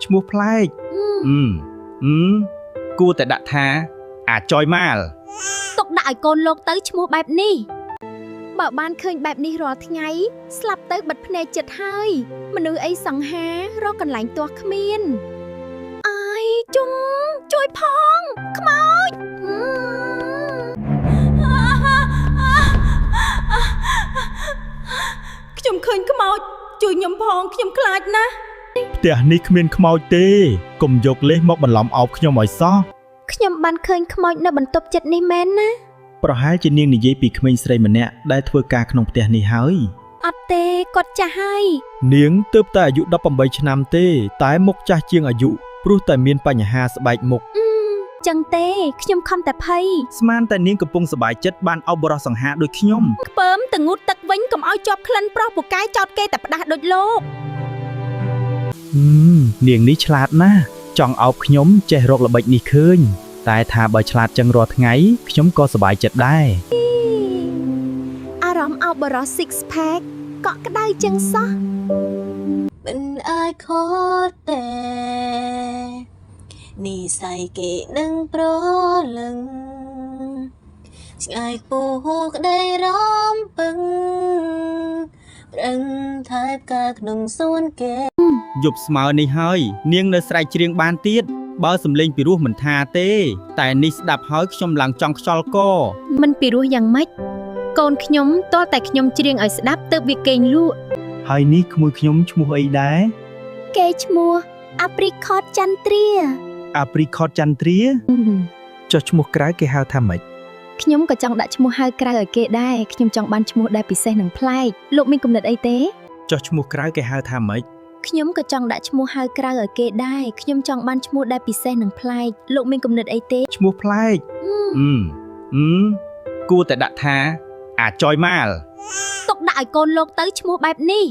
ឈ្មោះប្លែកអឺអឺគួរតែដាក់ថាអាចយម៉ាល ទុកដាក់ឲ្យកូនលោកទៅឈ្មោះបែបនេះបើបានឃើញបែបនេះរាល់ថ្ងៃស្លាប់ទៅបិទភ្នែកចិត្តហើយ មនុស្សអីសង្ហារកកន្លែងទាស់គ្មានអើយជុំជួយផងខ្មោច ខ្ញុំឃើញខ្មោចជួយខ្ញុំផងខ្ញុំខ្លាចណាស់ ផ្ទះនេះគ្មានខ្មោចទេកុំយកលេសមកបន្លំអោបខ្ញុំឲ្យសោះ ខ្ញុំបានឃើញខ្មោចនៅបន្ទប់ចិត្តនេះមែនណា ប្រហែលជានាងនិយាយពីក្មេងស្រីម្នាក់ដែលធ្វើការក្នុងផ្ទះនេះហើយ អត់ទេគាត់ចាស់ហើយ នាងទើបតែអាយុ18ឆ្នាំទេ តែមុខចាស់ជាងអាយុព្រោះតែមានបញ្ហាស្បែកមុខ ចឹងទេខ្ញុំខំតែភ័យ ស្មានតែនាងកំពុងសប្បាយចិត្តបានអោបបរោះសង្ហាដូចខ្ញុំ ខ្ពើមទៅងូតទឹកវិញកុំឲ្យជាប់ក្លិនប្រុសពូកែចោតគេតែផ្ដាស់ដូចលោក ហឹមនាងនេះឆ្លាតណាស់ចង់អោបខ្ញុំចេះរកល្បិចនេះឃើញ តែថាបើឆ្លាតចឹងរាល់ថ្ងៃខ្ញុំក៏សប្បាយចិត្តដែរ អារម្មណ៍អោបបរោះ six pack កក់ក្ដៅចឹងសោះ មិនអាចខកទេនិស័យគេនឹងប្រលឹងឆ្ងាយពូក្តីរំពឹងប្រឹងថែផ្កាក្នុងសួនគេ យប់ស្មើនេះហើយនាងនៅស្រែកច្រៀងបានទៀតបើសំលេងពីរោះមិនថាទេ តែនេះស្ដាប់ហើយខ្ញុំឡើងចង់ខ្យល់ក មិនពីរោះយ៉ាងម៉េចកូនខ្ញុំតលតែខ្ញុំច្រៀងឲ្យស្ដាប់ទើបវាគេងលក់ ហើយនេះក្មួយខ្ញុំឈ្មោះអីដែរ គេឈ្មោះអាព្រីខតចន្ទ្រា អាព្រីខតចន្ទ្រាចុះឈ្មោះក្រៅគេហៅថាម៉េច ខ្ញុំក៏ចង់ដាក់ឈ្មោះហៅក្រៅឲ្យគេដែរខ្ញុំចង់បានឈ្មោះដែលពិសេសនិងប្លែកលោកមានគំនិតអីទេ ចុះឈ្មោះក្រៅគេហៅថាម៉េច ខ្ញុំក៏ចង់ដាក់ឈ្មោះហៅក្រៅឲ្យគេដែរខ្ញុំចង់បានឈ្មោះដែលពិសេសនិងប្លែកលោកមានគំនិតអីទេ ឈ្មោះប្លែកអឺអឺគួរតែដាក់ថាអាចយម៉ាល ទុកដាក់ឲ្យកូនលោកទៅឈ្មោះបែបនេះ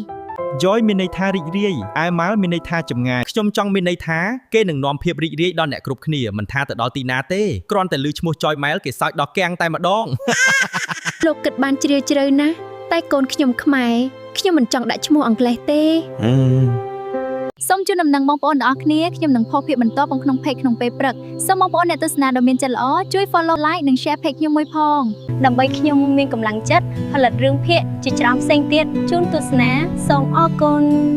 Joy មានន័យថារីករាយឯ Mal មានន័យថាចម្ងាយខ្ញុំចង់មានន័យថាគេនឹងនាំភាពរីករាយដល់អ្នកគ្រប់គ្នាមិនថាទៅដល់ទីណាទេគ្រាន់តែឮឈ្មោះ Joy Mal គេសើចដល់កាំងតែម្ដង លោកគិតបានជ្រាលជ្រៅណាស់តែកូនខ្ញុំខ្មែរខ្ញុំមិនចង់ដាក់ឈ្មោះអង់គ្លេសទេសូមជូនដំណឹងបងប្អូនទាំងអស់គ្នាខ្ញុំនឹងផុសភាពបន្តក្នុង page ក្នុងពេលព្រឹកសូមបងប្អូនអ្នកទស្សនាដ៏មានចិត្តល្អជួយ follow like និង share page ខ្ញុំមួយផង ដើម្បីខ្ញុំមានកម្លាំងចិត្តផលិតរឿងភាគជាច្រើនផ្សេងទៀតជូនទស្សនាសូមអរគុណ។